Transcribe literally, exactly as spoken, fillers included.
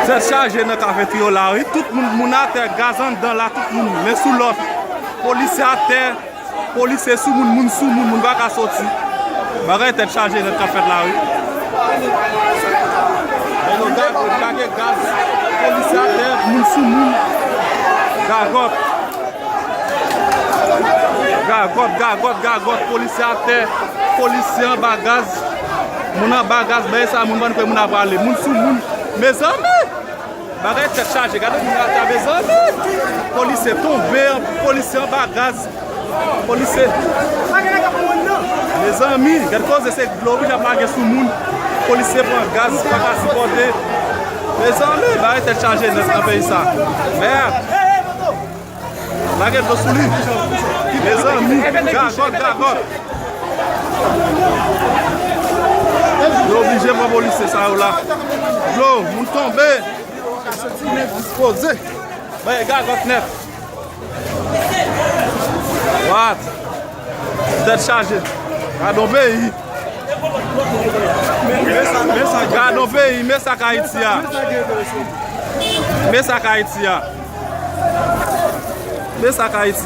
Tèt chaje nan Kafetri yo la, wi. Tout moun, moun atè, gaz anndan la, tout moun, men sou lòt. Polisye atè, polisye sou moun, moun sou moun, moun pa ka soti. Bagay tèt chaje nèt k ap fèt la, wi. Men nou gade, lage gaz, polisye atè, moun sou moun. Gagòt. Gagòt, gagòt, gagòt, polisye atè, polisye anba gaz. Moun anba gaz, bagay sa, moun bann kwè moun ap ale. Moun sou moun. Mezanmi! Bagay tèt chaje, gade moun atè, mezanmi! Polisye tonbe, polisye anba gaz. Polisye. Mezanmi, gade koze, se dlo wouj ap lage sou moun. Polisye pran gaz, pa ka sipòte. Mezanmi, bagay tèt chaje nèt nan peyi sa. Mèd! Lage dlo sou li. Mezanmi, gagòt, gagòt. Yo oblije pran polisye sa yo la. Dlo, moun tonbe. Dispoze. Bay gagòt nèt. What? Tèt chaje. Gade yon peyi. Gade yon peyi, men sa k Ayiti a. Men sa k Ayiti a. Men sa k Ayiti.